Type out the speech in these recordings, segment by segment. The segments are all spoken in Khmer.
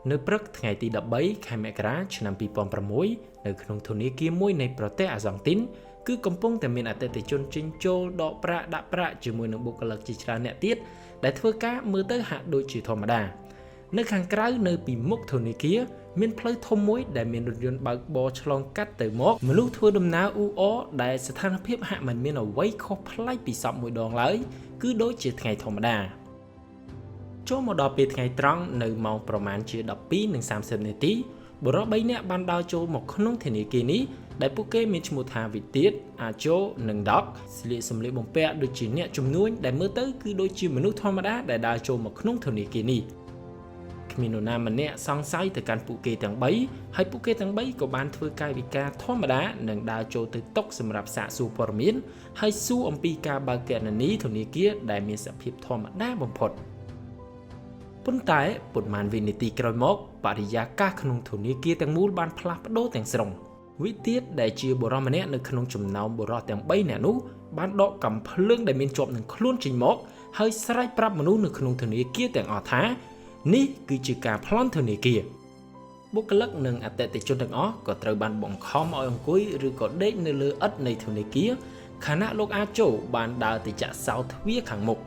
នៅព្រឹកថ្ងៃទី13ខែមករាឆ្នាំ2006នៅក្នុងធនាគារមួយនៃប្រទេសអាហ្សង់ទីនគឺកំពុងតែមានអតិថិជនចេញចូលដកប្រាក់ដាក់ប្រាក់ជាមួយនឹងបុគ្គលិកជាច្រើនអ្នកទៀតដែលធ្វើការមើលទៅហាក់ដូចជាធម្មតានៅខាងក្រៅនៅពីមុខធនាគារមានផ្លូវធំមួយដែលមានរថយន្តបើកបរឆ្លងកាត់ទៅមកមនុស្សធ្វើដំណើរអ៊ូអរដែលស្ថានភាពហាក់មិនមានអ្វីខុសប្លែកពីសពមួយដងឡើយគឺដូចជាថ្ងៃធម្មតាចូលមកដល់ពេលថ្ងៃត្រង់នៅម៉ោងប្រមាណជា12:30នាទីបុរស3នាក់បានដើរចូលមកក្នុងធនាគារនេះដែលពួកគេមានឈ្មោះថាវិទៀតអាជោនិងដកស្លៀកសម្លៀកបំពាក់ដូចជាអ្នកជំនួញដែលមើលទៅគឺដូចជាមនុស្សធម្មតាដែលដើរចូលមកក្នុងធនាគារនេះគ្មាននរណាម្នាក់សង្ស័យទៅកាន់ពួកគេទាំង3ហើយពួកគេទាំង3ក៏បានធ្វើកាយវិការធម្មតានិងដើរចូលទៅតុសម្រាប់សាកសួរព័ត៌មានហើយសួរអំពីការបើកគណនីធនាគារដែលមានសភាពធម្មតាបំផុតប៉ុន្តែប៉ុន្មានវិនាទីក្រោយមកបរិយាកាសក្នុងធនាគារទាំងមូលបានផ្លាស់ប្ដូរទាំងស្រុងវិទៀតដែលជាបុរសម្នាក់នៅក្នុងចំណោមបុរសទាំង3នាក់នោះបានដកកាំភ្លើងដែលមានជាប់នឹងខ្លួនចេញមកហើយស្រែកប្រាប់មនុស្សនៅក្នុងធនាគារទាំងអស់ថានេះគឺជាការប្លន់ធនាគារបុគ្គលិកនិងអតិថិជនទាំងអស់ក៏ត្រូវបានបង្ខំឲ្យអង្គុយឬក៏ដេកនៅលើឥដ្ឋនៃធនាគារខណៈលោកអាចោបានដើរទៅចាក់សោទ្វារខាងមុខ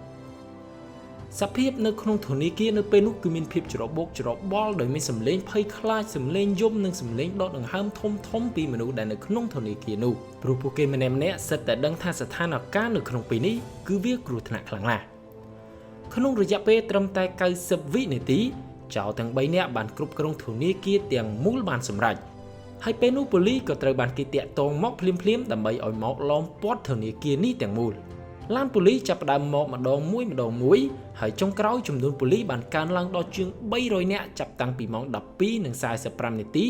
សភាពនៅក្នុងធនាគារនៅពេលនោះគឺមានភាពច្របូកច្របល់ដោយមានសម្លេងភ័យខ្លាចសម្លេងយំនិងសម្លេងដកដង្ហើមធំធំពីមនុស្សដែលនៅក្នុងធនាគារនោះព្រោះពួកគេម្នាក់ៗសិតតែដឹងថាស្ថានភាពនៅក្នុងពេលនេះគឺវាគ្រោះថ្នាក់ខ្លាំងណាស់ក្នុងរយៈពេលត្រឹមតែ90វិនាទីចោរទាំង3នាក់បានគ្រប់គ្រងធនាគារទាំងមូលបានសម្រេចហើយពេលនោះប៉ូលីសក៏ត្រូវបានគេតាក់ទងមកភ្លាមៗដើម្បីឲ្យមកឡោមព័ទ្ធធនាគារនេះទាំងមូលឡានប៉ូលីសចាប់ផ្ដើមមកម្ដងមួយម្ដងមួយហើយចុងក្រោយចំនួនប៉ូលីសបានកើនឡើងដល់ជាង300នាក់ចាប់តាំងពីម៉ោង12:45នាទី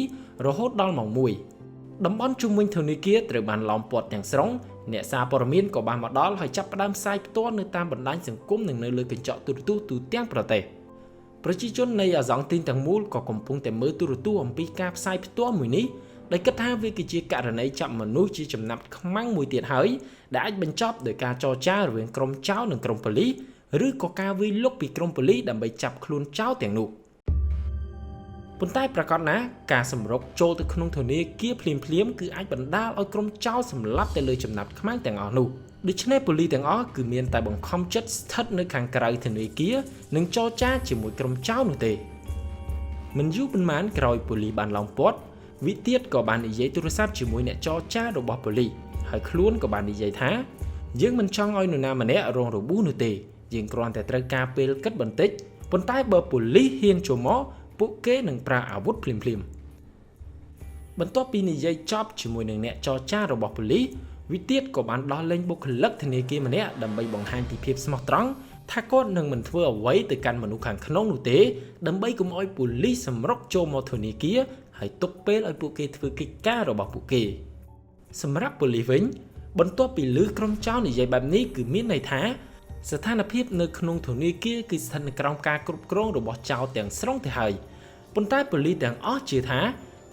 រហូតដល់ម៉ោង1តំបន់ជុំវិញធនាគារត្រូវបានឡោមព័ទ្ធទាំងស្រុងអ្នកសារព័ត៌មានក៏បានមកដល់ហើយចាប់ផ្ដើមផ្សាយផ្ទាល់នៅតាមបណ្ដាញសង្គមនិងនៅលើកញ្ចក់ទូរទស្សន៍ទូទាំងប្រទេសប្រជាជននៃអាហ្សង់ទីនទាំងមូលក៏កំពុងតែមើលទូរទស្សន៍អំពីការផ្សាយផ្ទាល់មួយនេះដោយគិតថាវាគឺជាករណីចាប់មនុស្សជាចំណាប់ខ្មាំងមួយទៀតហើយដែលអាចបញ្ចប់ដោយការចរចារវាងក្រុមចោរនិងក្រុមប៉ូលីសឬក៏ការវាយលុកពីក្រុមប៉ូលីសដើម្បីចាប់ខ្លួនចោរទាំងនោះប៉ុន្តែប្រកាសណាស់ការសម្រុកចូលទៅក្នុងធនាគារភ្លាមៗគឺអាចបណ្ដាលឲ្យក្រុមចោរសម្លាប់ទៅលើចំណាប់ខ្មាំងទាំងអស់នោះដូច្នេះប៉ូលីសទាំងអស់គឺមានតែបង្ខំចិត្តស្ថិតនៅខាងក្រៅធនាគារនិងចរចាជាមួយក្រុមចោរនោះទេមិនយូរប៉ុន្មានក្រោយប៉ូលីសបានឡោមព័ទ្ធវិទៀតក៏បាននិយាយទូរស័ព្ទជាមួយអ្នកចរចារបស់ប៉ូលីសហើយខ្លួនក៏បាននិយាយថាយើងមិនចង់ឲ្យនរណាម្នាក់រងរបួសនោះទេយើងគ្រាន់តែត្រូវការពេលគិតបន្តិចប៉ុន្តែបើប៉ូលីសហ៊ានចូលមកពួកគេនឹងប្រើអាវុធភ្លាមៗបន្ទាប់ពីនិយាយចប់ជាមួយនឹងអ្នកចរចារបស់ប៉ូលីសវិទៀតក៏បានដោះលែងបុគ្គលិកធនាគារម្នាក់ដើម្បីបង្ហាញពីភាពស្មោះត្រង់ថាគាត់នឹងមិនធ្វើអ្វីទៅកាន់មនុស្សខាងក្នុងនោះទេដើម្បីកុំឲ្យប៉ូលីសសម្រុកចូលមកធនាគារហើយទុកពេលឲ្យពួកគេធ្វើកិច្ចការរបស់ពួកគេសម្រាប់ប៉ូលីសវិញបន្ទាប់ពីឮក្រុមចោរនិយាយបែបនេះគឺមានន័យថាស្ថានភាពនៅក្នុងធនាគារគឺស្ថិតនៅក្រោមការគ្រប់គ្រងរបស់ចោរទាំងស្រុងទៅហើយប៉ុន្តែប៉ូលីសទាំងអស់ជឿថា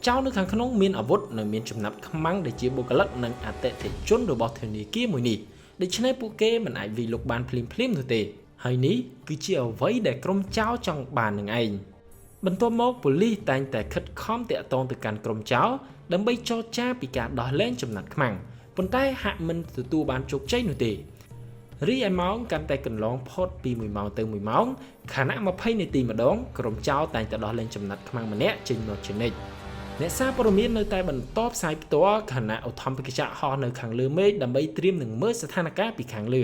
ចោរនៅខាងក្នុងមានអាវុធនិងមានចំណាប់ខ្មាំងដែលជាបុគ្គលិកនិងអតិថិជនរបស់ធនាគារមួយនេះដូច្នេះពួកគេមិនអាចវាយលុកបានភ្លាមៗនោះទេហើយនេះគឺជាអ្វីដែលក្រុមចោរចង់បាននឹងឯងបន្ទាប់មកប៉ូលីសតែងតែខិតខំតាក់ទងទៅកាន់ក្រុមចោរដើម្បីចរចាពីការដោះលែងចំណាត់ខ្មាំងប៉ុន្តែហាក់មិនទទួលបានជោគជ័យនោះទេរីឯម៉ោងកាន់តែកន្លងផុតពី1ម៉ោងទៅ1ម៉ោងខណៈ20នាទីម្ដងក្រុមចោរតែងតែដោះលែងចំណាត់ខ្មាំងម្នាក់ចេញមកជានិច្ចអ្នកសារព័ត៌មាននៅតែបន្តផ្សាយផ្ទាល់ខណៈឧទ្ធម្ភាគចក្រហោះនៅខាងលើមេឃដើម្បីត្រៀមនឹងមើលស្ថានភាពពីខាងលើ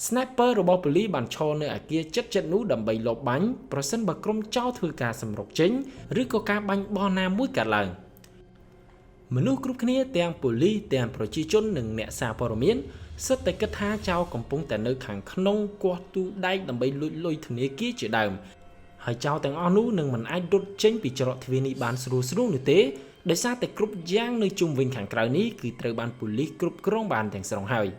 Sniper របស់ប៉ូលីសបានឈរនៅអាគារជិតៗនោះដើម្បីលបបាញ់ប្រសិនបើក្រុមចោរធ្វើការសម្រុកចេញឬក៏ការបាញ់បោះណាមួយកើតឡើងមនុស្សគ្រប់គ្នាទាំងប៉ូលីសទាំងប្រជាជននិងអ្នកសារព័ត៌មានសិតតែគិតថាចោរកំពុងតែនៅខាងក្នុងគាស់ទូដែកដើម្បីលួចលុយធនាគារជាដើមហើយចោរទាំងអស់នោះនឹងមិនអាចរត់ចេញពីច្រកទ្វារនេះបានស្រួលៗនោះទេដោយសារតែគ្រប់យ៉ាងនៅជុំវិញខាងក្រៅនេះគឺត្រូវបានប៉ូលីសគ្រប់គ្រងបានទាំងស្រុងហើយ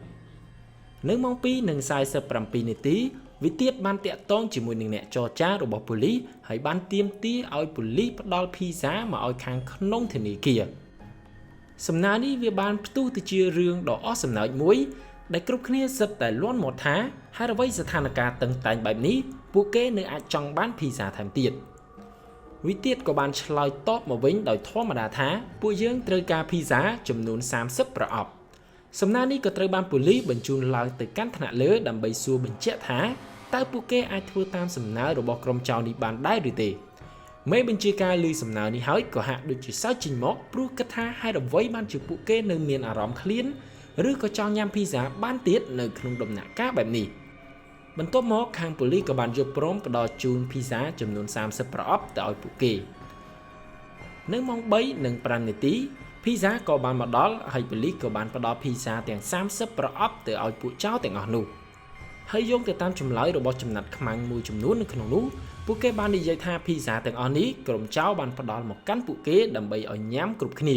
នៅម៉ោង2:47នាទីវិទៀតបានតាក់ទងជាមួយនឹងអ្នកចរចារបស់ប៉ូលីសហើយបានទាមទារឲ្យប៉ូលីសផ្ដល់ភីសាមកឲ្យខាងក្នុងធនាគារសំណើនេះវាបានផ្ទុះទៅជារឿងដ៏អស់សំណើចមួយដែលគ្រប់គ្នាសិតតែលាន់មាត់ថាហេតុអ្វីស្ថានភាពតឹងតែងបែបនេះពួកគេនៅអាចចង់បានភីសាថែមទៀត វិទៀតក៏បានឆ្លើយតបមកវិញដោយធម្មតាថាពួកយើងត្រូវការភីហ្សាចំនួន30ប្រអប់សំណើនេះក៏ត្រូវបានប៉ូលីសបញ្ជូនឡើងទៅកាន់ថ្នាក់លើដើម្បីសួរបញ្ជាក់ថាតើពួកគេអាចធ្វើតាមសំណើរបស់ក្រុមចោរនេះបានដែរឬទេមេបញ្ជាការឮសំណើនេះហើយក៏ហាក់ដូចជាសើចចេញមកព្រោះគិតថាហេតុអ្វីបានជាពួកគេនៅមានអារម្មណ៍ឃ្លានឬក៏ចង់ញ៉ាំភីហ្សាបានទៀតនៅក្នុងដំណាក់កាលបែបនេះបន្ទាប់មកខាងប៉ូលីសក៏បានយល់ព្រមផ្ដល់ជូនភីហ្សាចំនួន30ប្រអប់ទៅឲ្យពួកគេនៅម៉ោង3:05នាទីភីហ្សាក៏បានមកដល់ហើយប៉ូលីសក៏បានផ្ដល់ភីហ្សាទាំង30ប្រអប់ទៅឲ្យពួកចោរទាំងអស់នោះហើយយោងទៅតាមចម្លើយរបស់ចំណាត់ខ្មាំងមួយចំនួននៅក្នុងនោះពួកគេបាននិយាយថាភីហ្សាទាំងអស់នេះក្រុមចោរបានផ្ដល់មកកាន់ពួកគេដើម្បីឲ្យញ៉ាំគ្រប់គ្នា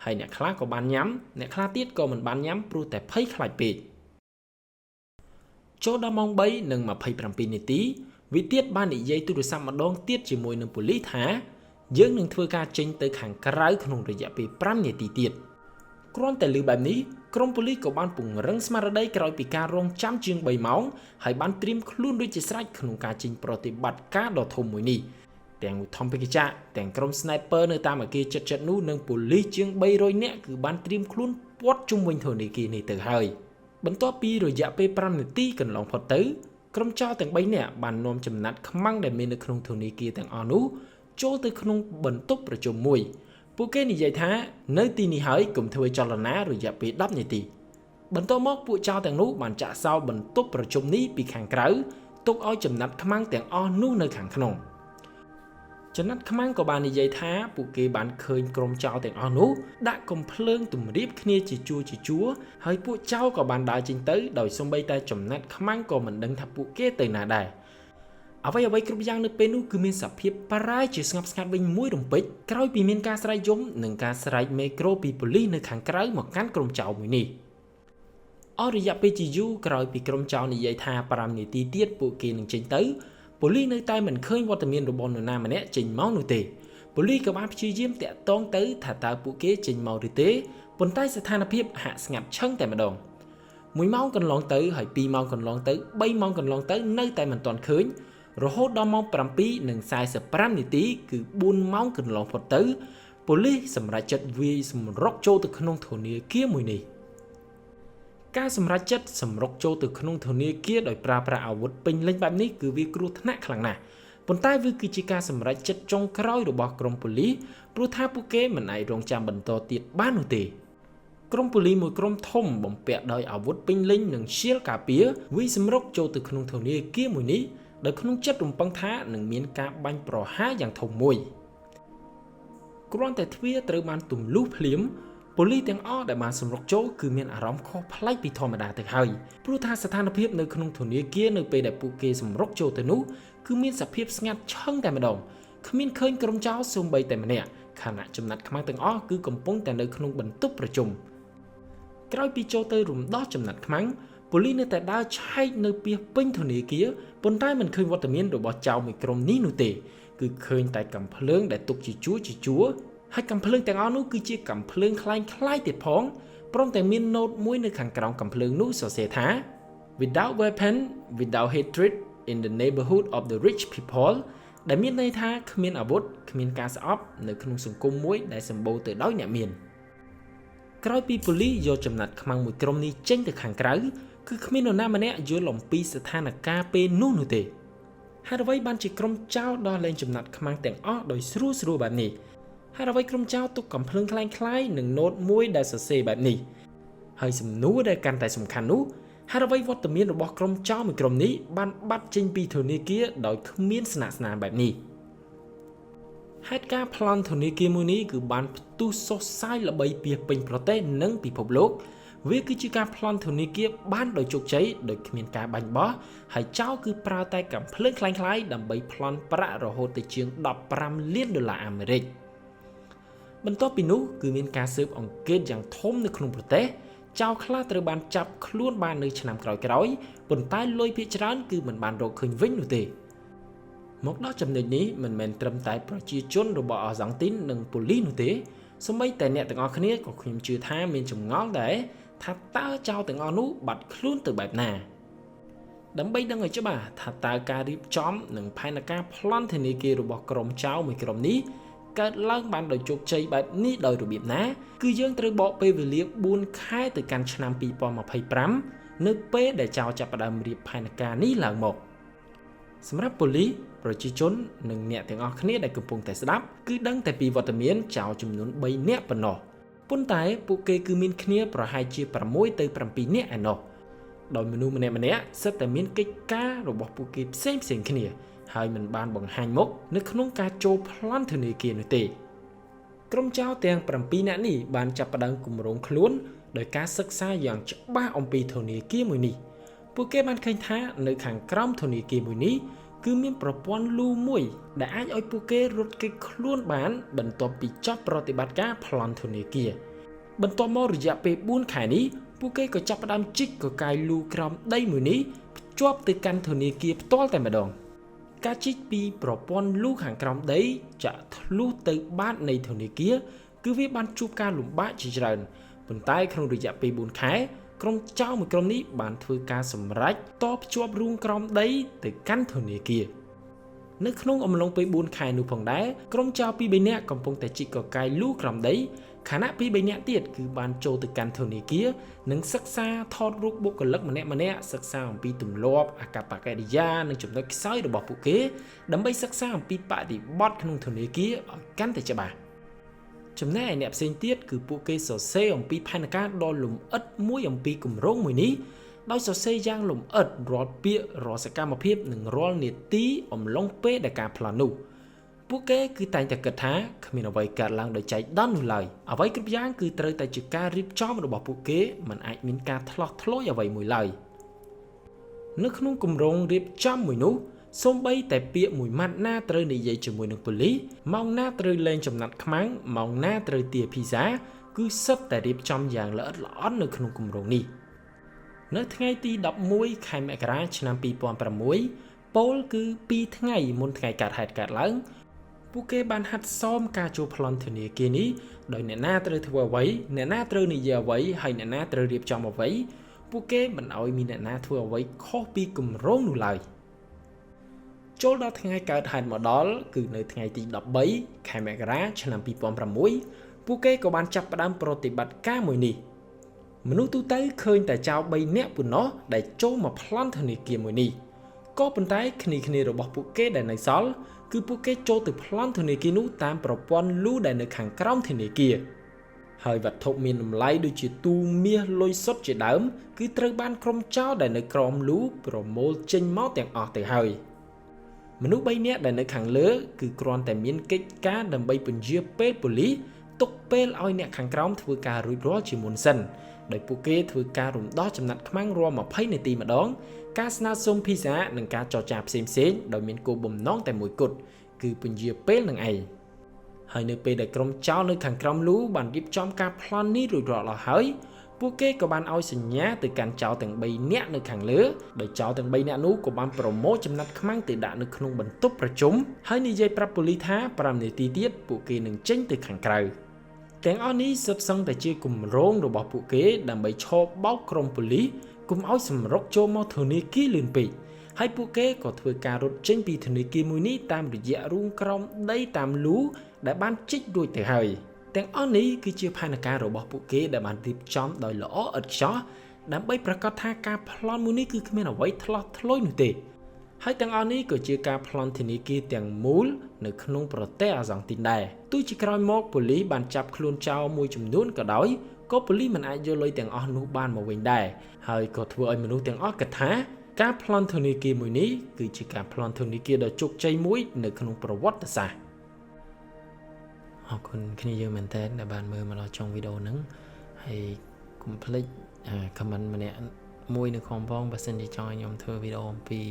ហើយអ្នកខ្លះក៏បានញ៉ាំអ្នកខ្លះទៀតក៏មិនបានញ៉ាំព្រោះតែភ័យខ្លាចពេកចូលដល់ម៉ោង3:27នាទីវិទៀតបាននិយាយទូរស័ព្ទម្ដងទៀតជាមួយនឹងប៉ូលីសថាយើងនឹងធ្វើការចេញទៅខាងក្រៅក្នុងរយៈពេល5នាទីទៀតគ្រាន់តែឮបែបនេះក្រុមប៉ូលីសក៏បានពង្រឹងស្មារតីក្រោយពីការរងចាំជាង3ម៉ោងហើយបានត្រៀមខ្លួនរួចជាស្រេចក្នុងការចេញប្រតិបត្តិការដ៏ធំមួយនេះទាំងឧទ្ធម្ភាគចក្រទាំងក្រុម sniper នៅតាមអគារជិតៗនោះនិងប៉ូលីសជាង300នាក់គឺបានត្រៀមខ្លួនព័ទ្ធជុំវិញធនាគារនេះទៅហើយបន្ទាប់ពីរយៈពេល5នាទីកន្លងផុតទៅក្រុមចោរទាំង3នាក់បាននាំចំណាត់ខ្មាំងដែលមាននៅក្នុងធនាគារទាំងអស់នោះចូលទៅក្នុងបន្ទប់ប្រជុំមួយពួកគេនិយាយថានៅទីនេះហើយកុំធ្វើចលនារយៈពេល10នាទីបន្ទាប់មកពួកចោរទាំងនោះបានចាក់សោបន្ទប់ប្រជុំនេះពីខាងក្រៅទុកឲ្យចំណាត់ខ្មាំងទាំងអស់នោះនៅខាងក្នុងចំណាត់ខ្មាំងក៏បាននិយាយថាពួកគេបានឃើញក្រុមចោរទាំងអស់នោះដាក់កំភ្លើងទម្រាបគ្នាជាជួរជាជួរហើយពួកចោរក៏បានដើរចេញទៅដោយសូម្បីតែចំណាត់ខ្មាំងក៏មិនដឹងថាពួកគេទៅណាដែរអ្វីៗគ្រប់យ៉ាងនៅពេលនោះគឺមានសភាពប្រែជាស្ងប់ស្ងាត់វិញមួយរំពេចក្រោយពីមានការស្រែកយំនិងការស្រែកមេក្រូពីប៉ូលីសនៅខាងក្រៅមកកាន់ក្រុមចោរមួយនេះអស់រយៈពេលជាយូរក្រោយពីក្រុមចោរនិយាយថា5នាទីទៀតពួកគេនឹងចេញទៅប៉ូលីសនៅតែមិនឃើញវត្តមានរបស់នរណាម្នាក់ចេញមកនោះទេប៉ូលីសក៏បានព្យាយាមតាក់ទងទៅថាតើពួកគេចេញមកឬទេប៉ុន្តែស្ថានភាពហាក់ស្ងាត់ឈឹងតែម្ដង1ម៉ោងកន្លងទៅហើយ2ម៉ោងកន្លងទៅ3ម៉ោងកន្លងទៅនៅតែមិនទាន់ឃើញរហូតដល់ម៉ោង7:45នាទីគឺ4ម៉ោងកន្លងផុតទៅប៉ូលីសសម្រេចចិត្តវាយសម្រុកចូលទៅក្នុងធនាគារមួយនេះការសម្រេចចិត្តសម្រុកចូលទៅក្នុងធនាគារដោយប្រើប្រាស់អាវុធពេញលេញបែបនេះគឺវាគ្រោះថ្នាក់ខ្លាំងណាស់ប៉ុន្តែវាគឺជាការសម្រេចចិត្តចុងក្រោយរបស់ក្រុមប៉ូលីសព្រោះថាពួកគេមិនអាចរងចាំបន្តទៀតបាននោះទេក្រុមប៉ូលីសមួយក្រុមធំបំពាក់ដោយអាវុធពេញលេញនិងឈៀលការពារវាយសម្រុកចូលទៅក្នុងធនាគារមួយនេះដោយក្នុងចិត្តរំពឹងថានឹងមានការបាញ់ប្រហារយ៉ាងធំមួយគ្រាន់តែទ្វារត្រូវបានទម្លុះភ្លាមប៉ូលីសទាំងអស់ដែលបានសម្រុកចូលគឺមានអារម្មណ៍ខុសប្លែកពីធម្មតាទៅហើយព្រោះថាស្ថានភាពនៅក្នុងធនាគារនៅពេលដែលពួកគេសម្រុកចូលទៅនោះគឺមានសភាពស្ងាត់ឈឹងតែម្ដងគ្មានឃើញក្រុមចោរសូម្បីតែម្នាក់ខណៈចំណាត់ខ្មាំងទាំងអស់គឺកំពុងតែនៅក្នុងបន្ទប់ប្រជុំក្រោយពីចូលទៅរំដោះចំណាត់ខ្មាំងប៉ូលីសនៅតែដើរឆែកនៅពីពេញធនាគារប៉ុន្តែមិនឃើញវត្តមានរបស់ចោរមួយក្រុមនេះនោះទេគឺឃើញតែកាំភ្លើងដែលទុកជាជួរជាជួរហើយកាំភ្លើងទាំងអស់នោះគឺជាកាំភ្លើងคล้ายៗទៀតផងព្រមទាំងមានណូតមួយនៅខាងក្រោមកាំភ្លើងនោះសរសេរថា Without weapon without hatred in the neighborhood of the rich people ដែលមានន័យថាគ្មានអាវុធគ្មានការស្អប់នៅក្នុងសង្គមមួយដែលសម្បូរទៅដោយអ្នកមានក្រោយពីប៉ូលីសយកចំណាត់ខ្មាំងមួយក្រុមនេះចេញទៅខាងក្រៅគឺគ្មាននរណាម្នាក់យល់អំពីស្ថានភាពពេលនោះនោះទេហេតុអ្វីបានជាក្រុមចោរដោះលែងចំណាត់ខ្មាំងទាំងអស់ដោយស្រួលស្រួលបែបនេះហេតុអ្វីក្រុមចោរទុកកំភ្លើងคล้ายៗនិងណូតមួយដែលសរសេរបែបនេះហើយសំណួរដែលកាន់តែសំខាន់នោះហេតុអ្វីវត្តមានរបស់ក្រុមចោរមួយក្រុមនេះបានបាត់ចេញពីធនាគារដោយគ្មានស្នាក់ស្នាមបែបនេះហេតុការណ៍ប្លន់ធនាគារមួយនេះគឺបានផ្ទុះសុះសាយល្បីពាសពេញប្រទេសនិងពិភពលោកវាគឺជាការប្លន់ធនាគារបានដោយជោគជ័យដោយគ្មានការបាញ់បោះហើយចោរគឺប្រើតែកាំភ្លើងคล้ายៗដើម្បីប្លន់ប្រាក់រហូតទៅជាង15លានដុល្លារអាមេរិកបន្ទាប់ពីនោះគឺមានការស៊ើបអង្កេតយ៉ាងធំនៅក្នុងប្រទេសចោរខ្លះត្រូវបានចាប់ខ្លួនបាននៅឆ្នាំក្រោយៗប៉ុន្តែលុយភាគច្រើនគឺមិនបានរកឃើញវិញនោះទេមកដល់ចំណុចនេះមិនមែនត្រឹមតែប្រជាជនរបស់អាហ្សង់ទីននិងប៉ូលីសនោះទេសូម្បីតែអ្នកទាំងអស់គ្នាក៏ខ្ញុំជឿថាមានចម្ងល់ដែរថាតើចោរទាំងអស់នោះបាត់ខ្លួនទៅបែបណា ដើម្បីដឹងឲ្យច្បាស់ថាតើការរៀបចំនិងផែនការប្លន់ធនាគាររបស់ក្រុមចៅមួយក្រុមនេះកើតឡើងបានដោយជោគជ័យបែបនេះដោយរបៀបណាគឺយើងត្រូវបកពេលវេលា4ខែទៅកាន់ឆ្នាំ2025នៅពេលដែលចៅចាប់ផ្ដើមរៀបផែនការនេះឡើងមកសម្រាប់ប៉ូលីសប្រជាជននិងអ្នកទាំងអស់គ្នាដែលកំពុងតែស្ដាប់គឺដឹងតែពីវត្តមានចៅចំនួន3នាក់ប៉ុណ្ណោះប៉ុន្តែពួកគេគឺមានគ្នាប្រហែលជា6ទៅ7នាក់ឯណោះដោយមនុស្សម្នាក់ៗសុទ្ធតែមានកិច្ចការរបស់ពួកគេផ្សេងផ្សេងគ្នាហើយមិនបានបង្ហាញមុខនៅក្នុងការចូលប្លន់ធនាគារនោះទេក្រុមចៅទាំង7នាក់នេះបានចាប់ផ្ដើមគម្រោងខ្លួនដោយការសិក្សាយ៉ាងច្បាស់អំពីធនាគារមួយនេះពួកគេបានឃើញថានៅខាងក្រោមធនាគារមួយនេះគឺមានប្រព័ន្ធលូមួយដែលអាចឲ្យពួកគេរត់គេចខ្លួនបានបន្ទាប់ពីចប់ប្រតិបត្តិការប្លន់ធនាគារបន្ទាប់មករយៈពេល4ខែនេះពួកគេក៏ចាប់ផ្ដើមជីកកកាយលូក្រោមដីមួយនេះភ្ជាប់ទៅកាន់ធនាគារផ្ទាល់តែម្ដងការជីកពីប្រព័ន្ធលូខាងក្រោមដីចាក់ធ្លុះទៅបាតនៃធនាគារគឺវាបានជួបការលំបាកជាច្រើនប៉ុន្តែក្នុងរយៈពេល4ខែក្រុមចៅមួយក្រុមនេះបានធ្វើការសម្រេចតភ្ជាប់រូងក្រោមដីទៅកាន់ធនាគារនៅក្នុងអំឡុងពេល4ខែនោះផងដែរក្រុមចៅ2 3នាក់កំពុងតែជីកកកាយលូក្រោមដីខណៈ2 3នាក់ទៀតគឺបានចូលទៅកាន់ធនាគារនិងសិក្សាថតរូបបុគ្គលិកម្នាក់ៗសិក្សាអំពីទម្លាប់អាកប្បកិរិយានិងចំណុចខ្សោយរបស់ពួកគេដើម្បីសិក្សាអំពីបរិបទក្នុងធនាគារឲ្យកាន់តែច្បាស់ចំណែកឯអ្នកផ្សេងទៀតគឺពួកគេសរសេរអំពីផែនការដ៏លម្អិតមួយអំពីគម្រោងមួយនេះដោយសរសេរយ៉ាងលម្អិតរាល់ពាក្យរាល់សកម្មភាពនិងរាល់នាទីអំឡុងពេលដែលការប្លន់នោះពួកគេគឺតែងតែគិតថាគ្មានអ្វីកើតឡើងដោយចៃដន្យនោះឡើយអ្វីគ្រប់យ៉ាងគឺត្រូវតែជាការរៀបចំរបស់ពួកគេមិនអាចមានការថ្លោះធ្លោយអ្វីមួយឡើយនៅក្នុងគម្រោងរៀបចំមួយនោះសូម្បីតែពាក្យមួយម៉ាត់ណាត្រូវនិយាយជាមួយនឹងប៉ូលីសម៉ោងណាត្រូវលែងចំណាត់ខ្មាំងម៉ោងណាត្រូវទាភីសាគឺសុទ្ធតែរៀបចំយ៉ាងល្អិតល្អន់នៅក្នុងគម្រោងនេះនៅថ្ងៃទី11ខែមករាឆ្នាំ2006ពោលគឺ2ថ្ងៃមុនថ្ងៃកើតហេតុកើតឡើងពួកគេបានហាត់សមការចូលប្លន់ធនាគារនេះដោយអ្នកណាត្រូវធ្វើអ្វីអ្នកណាត្រូវនិយាយអ្វីហើយអ្នកណាត្រូវរៀបចំអ្វីពួកគេមិនឲ្យមានអ្នកណាធ្វើអ្វីខុសពីគម្រោងនោះឡើយចូលដល់ថ្ងៃកើតហេតុមកដល់គឺនៅថ្ងៃទី13ខែមករាឆ្នាំ2006ពួកគេក៏បានចាប់ផ្ដើមប្រតិបត្តិការមួយនេះមនុស្សទូទៅឃើញតែចៅ3នាក់ប៉ុណ្ណោះដែលចូលមកប្លន់ធនាគារមួយនេះក៏ប៉ុន្តែគ្នារបស់ពួកគេដែលនៅសល់គឺពួកគេចូលទៅប្លន់ធនាគារនោះតាមប្រព័ន្ធលូដែលនៅខាងក្រោមធនាគារហើយវត្ថុមានតម្លៃដូចជាទូមាសលុយសុទ្ធជាដើមគឺត្រូវបានក្រុមចោរដែលនៅក្រោមលូប្រមូលចេញមកទាំងអស់ទៅហើយមនុស្ស3នាក់ដែលនៅខាងលើគឺគ្រាន់តែមានកិច្ចការដើម្បីពន្យាពេលប៉ូលីសទុកពេលឲ្យអ្នកខាងក្រោមធ្វើការរួចរាល់ជាមុនសិនដោយពួកគេធ្វើការរំដោះចំណាត់ខ្មាំងរាល់20នាទីម្ដងការស្នើសុំភីសានិងការចរចាផ្សេងៗដោយមានគោលបំណងតែមួយគត់គឺពន្យាពេលនឹងឯងហើយនៅពេលដែលក្រុមចោរនៅខាងក្រោមលូបានរៀបចំការប្លន់នេះរួចរាល់អស់ហើយពួកគេក៏បានឲ្យសញ្ញាទៅកាន់ចោរទាំង3នាក់នៅខាងលើដោយចោរទាំង3នាក់នោះក៏បានប្រមូលចំណាត់ខ្មាំងទៅដាក់នៅក្នុងបន្ទប់ប្រជុំហើយនិយាយប្រាប់ប៉ូលីសថា5នាទីទៀតពួកគេនឹងចេញទៅខាងក្រៅទាំងអស់នេះសុទ្ធសឹងតែជាគម្រោងរបស់ពួកគេដើម្បីឆបោកក្រុមប៉ូលីសកុំឲ្យសម្រុកចូលមកធនាគារលឿនពេកហើយពួកគេក៏ធ្វើការរត់ចេញពីធនាគារមួយនេះតាមរយៈរូងក្រោមដីតាមលូដែលបានជីករួចទៅហើយទាំងអស់នេះគឺជាផែនការរបស់ពួកគេដែលបានរៀបចំដោយល្អឥតខ្ចោះដើម្បីប្រកាសថាការប្លន់មួយនេះគឺគ្មានអ្វីថ្លោះធ្លោយនោះទេហើយទាំងអស់នេះក៏ជាការប្លន់ធនាគារទាំងមូលនៅក្នុងប្រទេសអាហ្សង់ទីនដែរទោះជាក្រោយមកប៉ូលីសបានចាប់ខ្លួនចោរមួយចំនួនក៏ដោយក៏ប៉ូលីសមិនអាចយកលុយទាំងអស់នោះបានមកវិញដែរហើយក៏ធ្វើឲ្យមនុស្សទាំងអស់គិតថាការប្លន់ធនាគារមួយនេះគឺជាការប្លន់ធនាគារដ៏ជោគជ័យមួយនៅក្នុងប្រវត្តិសាស្ត្រអរគុណគ្នាយើងមែនតើដែលបានមើលមកដល់ចុងវីដេអូហ្នឹងហើយកុំភ្លេច comment ម្នាក់មួយនៅក្នុងផងបើសិនជាចង់ឲ្យខ្ញុំធ្វើវីដេអូអំពី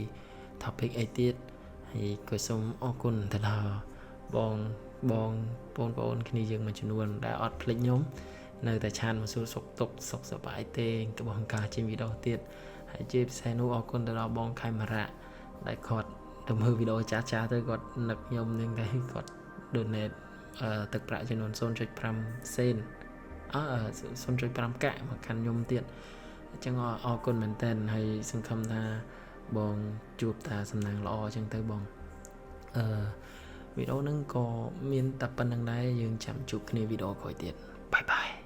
topic អីទៀតហើយក៏សូមអរគុណទៅដល់បងបងបងប្អូនគ្នាយើងមួយចំនួនដែលអត់ភ្លេចខ្ញុំនៅតែឆានមកសួរសុខទុក្ខសុខសប្បាយទេទៅបងការចេញវីដេអូទៀតហើយជាពិសេសនោះអរគុណទៅដល់បងខេមរៈដែលគាត់ទៅមើលវីដេអូចាស់ៗទៅគាត់នឹកខ្ញុំនឹងតែគាត់ donate ទឹកប្រាក់ចំនួន0.5សេនអឺ0.5កាក់មកកាន់ខ្ញុំទៀតអញ្ចឹងអរគុណមែនតើហើយសង្ឃឹមថា បងជួបតាសំណាងល្អអញ្ចឹងទៅបងអឺវីដេអូហ្នឹងក៏មានតែប៉ុណ្្នឹងដែរយើងចាំជួបគ្នាវីដេអូក្រោយទៀត។ Bye bye.